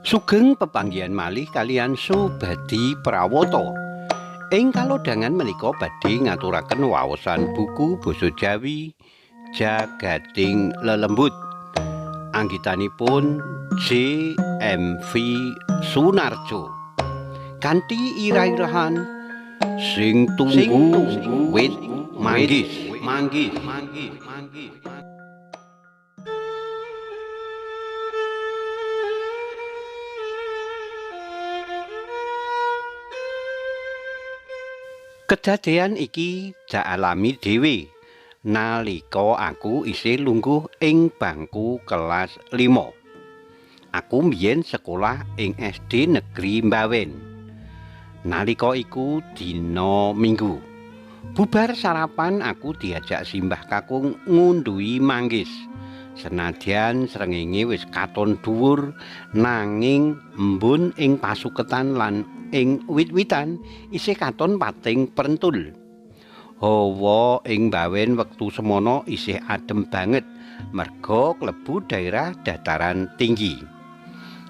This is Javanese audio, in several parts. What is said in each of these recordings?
Sugeng pepanggihan malih kaliyan Subadi Prawata. Ing kalodhangan menika badhe ngaturaken waosan buku basa Jawi Jagating Lelembut. Anggitanipun J.M.V. Sunarjo. Kanthi ira-irahan sing tunggu wit manggis, manggis, manggis, manggis. Kedadean iki dialami dhewe nalika aku isih lungguh ing bangku kelas 5. Aku mbiyen sekolah ing SD Negeri Mbawen. Nalika iku dina Minggu. Bubar sarapan aku diajak simbah kakung ngundhuhi manggis. Senadyan srengenge wis katon dhuwur, nanging embun ing pasuketan lan ing wit-witan isih katon pating prentul. Hawa ing Mbawen wektu semono isih adem banget merga klebu daerah dataran tinggi.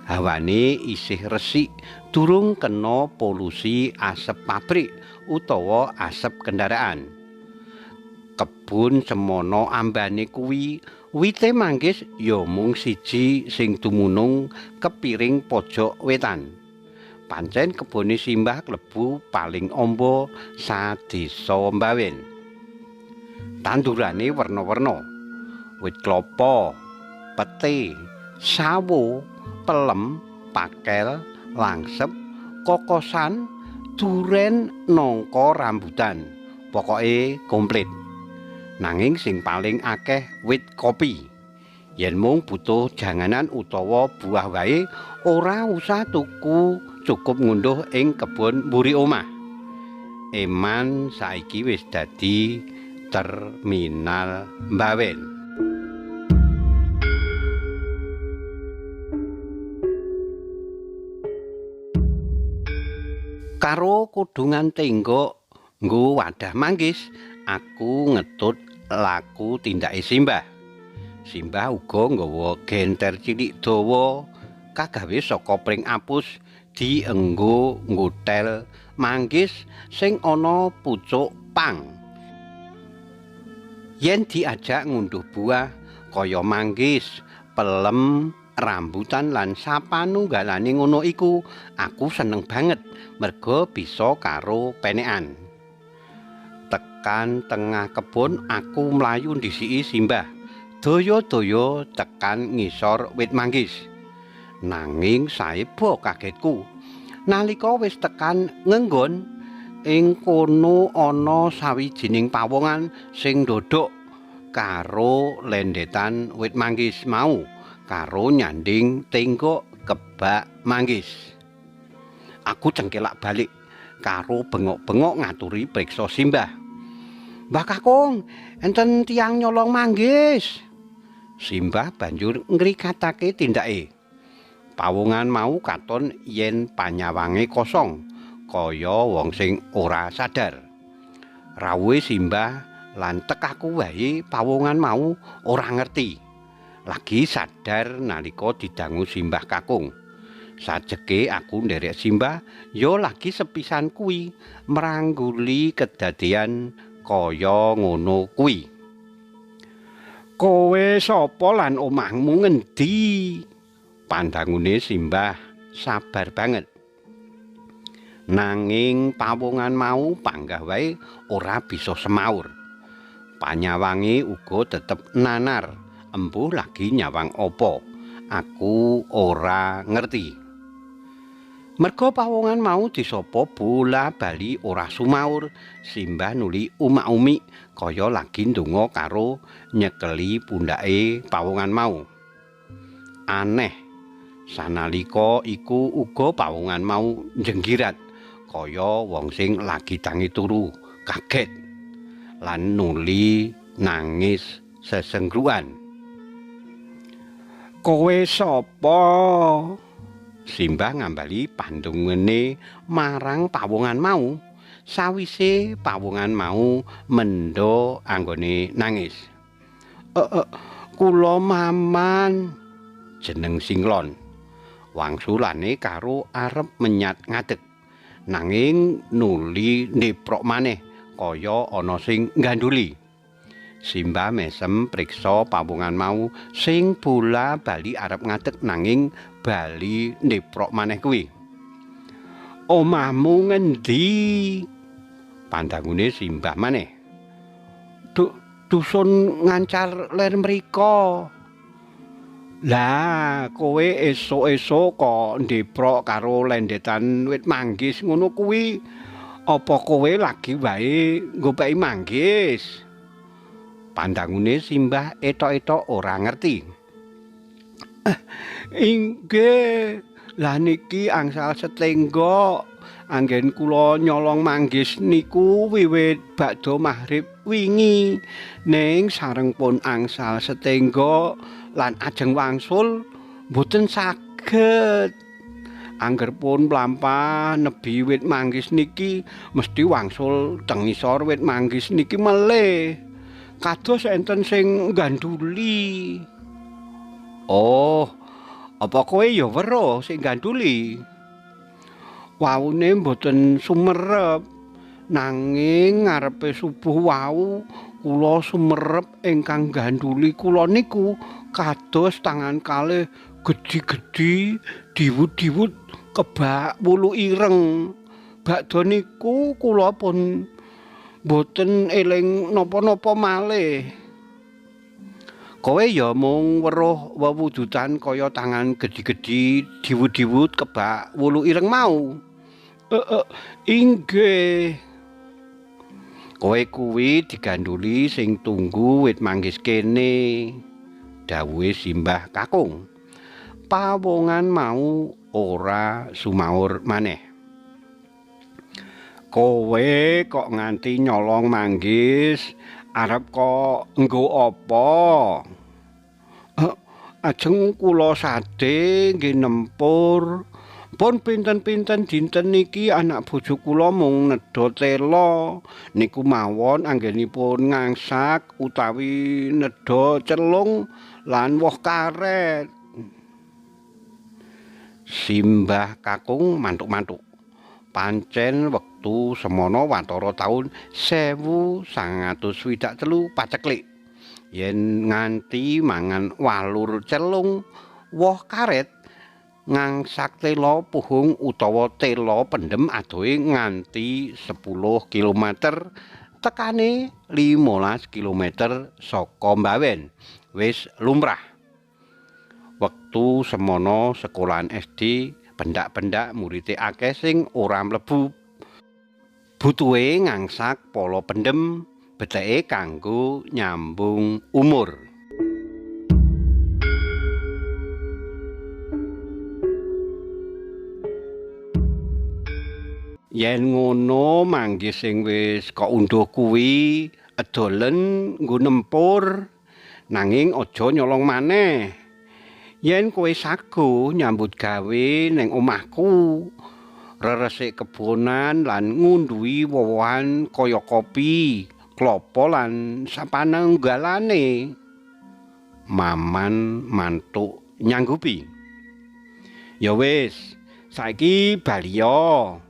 Hawane isih resik, durung kena polusi asep pabrik utawa asep kendaraan. Kebun semono ambane kuwi wite manggis ya mung siji sing dumunung kepiring pojok wetan. Pancen kebone simbah klebu paling amba sadesa Mbawen. Tandurane werna-werna. Wit klopo, pete, sawo, pelem, pakel, langsep, kokosan, duren, nangka, rambutan. Pokoke komplit. Nanging sing paling akeh wit kopi. Yen mung butuh janganan utawa buah wae ora usah tuku, cukup ngunduh ing kebon mburi omah. Eman saiki wis dadi terminal Mbawen. Karo kudungan tenggok nggo wadah manggis, aku ngetut laku tindake simbah. Simbah uga nggawa genter cilik dawa kagawe saka pring apus dienggo nggothel manggis sing ana pucuk pang. Yen diajak ngunduh buah kaya manggis, pelem, rambutan lan sapanunggalane ngono iku, aku seneng banget merga bisa karo penekan. Tekan tengah kebon aku mlayu ndhisiki simbah. Daya-daya tekan ngisor wit manggis. Nanging saeba kagetku nalika wis tekan ngenggon ing kono ana sawijining pawongan sing ndodhok karo lendetan wit manggis mau karo nyanding tenggok kebak manggis. Aku cengkelak balik karo bengok-bengok ngaturi priksa simbah. "Mbah Kakung, enten tiyang nyolong manggis." Simbah banjur ngrikatake tindake. Pawongan mau katon yen panyawange kosong, kaya wong sing ora sadar. Rawuhe simbah lan tekaku wae pawongan mau ora ngerti. Lagi sadar nalika didangu simbah kakung. Sajeke aku nderek simbah ya lagi sepisan kuwi mrangguli kedadean kaya ngono kuwi. "Kowe sapa lan omahmu ngendi?" Pandangune simbah sabar banget. Nanging pawongan mau panggah wae ora bisa semaur. Panyawange uga tetep nanar, embuh lagi nyawang apa, aku ora ngerti. Merga pawongan mau disapa bola bali ora sumaur, simbah nuli umak-umik kaya lagi ndonga karo nyekeli pundhake pawongan mau. Aneh, sanalika iku uga pawongan mau njenggirat kaya wong sing lagi tangi turu, kaget lan nuli nangis sesengruan. "Kowe sapa?" Simbah ngambali pandungene marang pawongan mau. Sawise pawongan mau mendho anggone nangis. Kula Maman," jeneng singlon. Wangsulane karo arep menyat ngadeg. Nanging nuli ndeprok maneh kaya ana sing nggandhuli. Simbah mesem priksa pawongan mau sing bola bali arep ngadeg nanging bali ndeprok maneh kuwi. "Omahmu ngendi?" Pandangune simbah maneh. "Dusun Ngancar ler mriko." "Lah, kowe esuk-esuk kok ndeprok karo lendetan wit manggis ngono kuwi, apa kowe lagi wae nggopeki manggis?" Pandangune simbah etok-etok ora ngerti. "Inggih, lah niki angsal setenggok. Anggen kula nyolong manggis niku wiwit bakda maghrib wingi. Ning sareng pun angsal setenggok lan ajeng wangsul mboten saged. Angger pun mlampah nebi wit manggis niki mesti wangsul teng ngisor wit manggis niki melih. Kados enten sing nggandhuli." "Oh, apa kowe ya weruh sing nggandhuli?" "Waune mboten sumerep, nanging ngarepe subuh wau kula sumerep ingkang nggandhuli kula niku kados tangan kalih gedhi-gedhi diwut-diwut kebak wulu ireng. Bakda niku kula pun mboten eling napa-napa malih." "Kowe ya mung weruh wewujudan kaya tangan gedhi-gedhi diwut-diwut kebak wulu ireng mau?" "Inggih." "Kowe kuwi digandhuli sing tunggu wit manggis kene," dawuhe simbah kakung. Pawongan mau ora sumaur maneh. "Kowe kok nganti nyolong manggis, arep kok nggo apa?" "Ajeng kula sade nggih nempur. Pun pinten-pinten dinten niki anak bojo kula mung nedha tela. Niku mawon anggenipun ngangsak utawi nedha celung lan woh karet." Simbah kakung mantuk-mantuk. Pancen wektu semono watara taun 1963 paceklik. Yen nganti mangan walur celung woh karet, ngangsak tela puhung utawa tela pendem adohe nganti 10 km, tekane 15 km saka Mbawen wis lumrah. Wektu semono sekolahan SD pendak-pendak murite akeh sing ora mlebu. Butuhe ngangsak pala pendem becike kanggo nyambung umur. Yen ngono manggis sing wis kok unduh kuwi edolen nggo nempur, nanging aja nyolong maneh. Yen kowe sago nyambut gawe ning omahku, reresik kebonan lan ngunduhi woh-wohan kaya kopi, klopo lan sapanunggalane. Maman mantuk nyanggupi. "Ya wis, saiki bali yo.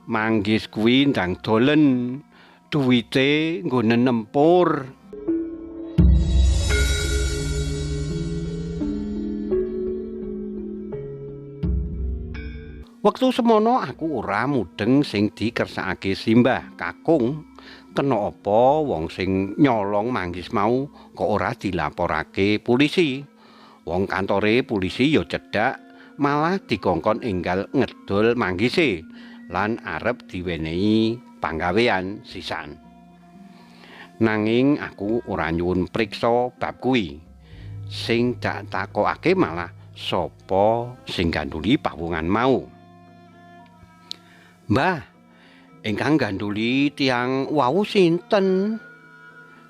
Manggis kuwi ndang dolen, duwite nggone nempur." Wektu semono aku ora mudeng sing dikersakake simbah kakung. Kena apa wong sing nyolong manggis mau kok ora dilaporake polisi? Wong kantore polisi ya cedhak, malah dikongkon enggal ngedol manggise lan arep diwenehi panggawean sisan. Nanging aku ora nyuwun priksa bab kuwi. Sing dak takokake malah sapa sing gandhuli pawongan mau. "Mbah, ingkang gandhuli tiyang wau sinten?"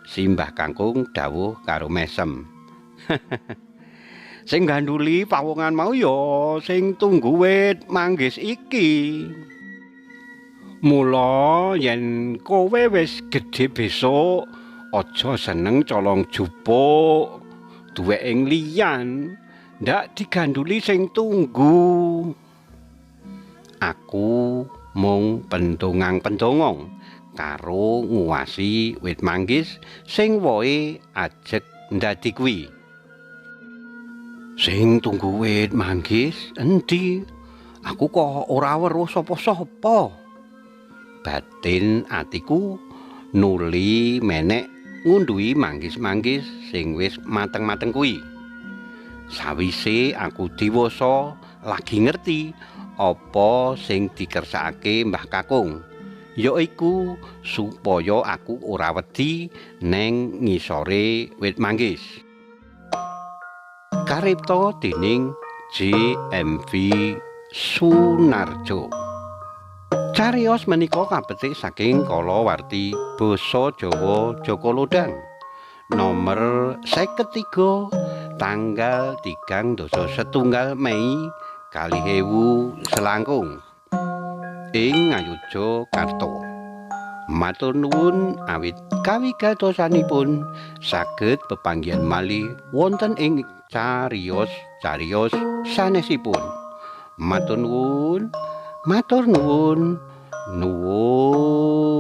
Simbah kangkung dawuh karo mesem. "Sing gandhuli pawongan mau ya sing tunggu wit manggis iki. Mula yen kowe wis gedhe besok aja seneng colong jupuk duwek ing liyan. Ndak diganduli sing tunggu. Aku mung pendongang-pendongong karo nguwasi wit manggis sing wohe ajeg ndadi kuwi. Sing tunggu wit manggis endi? Aku kok ora weruh sapa-sapa. Batin atiku nuli menek ngunduhi manggis-manggis sing wis mateng-mateng kuwi. Sawise aku diwasa lagi ngerti apa sing dikersakake Mbah Kakung, yaiku supaya aku ora wedi neng ngisore wit manggis. Karipta dening JMV Sunarjo. Cariyos menika kapetik saking kalawarti Basa Jawa Jaka Lodhang nomer 53 tanggal 31 Mei 2000 ing Ngayogyakarta. Matur nuwun awit kawigatosanipun saged pepanggihan malih wonten ing cariyos-cariyos sanesipun. Matur nuwun, matur nuwun, nuwun.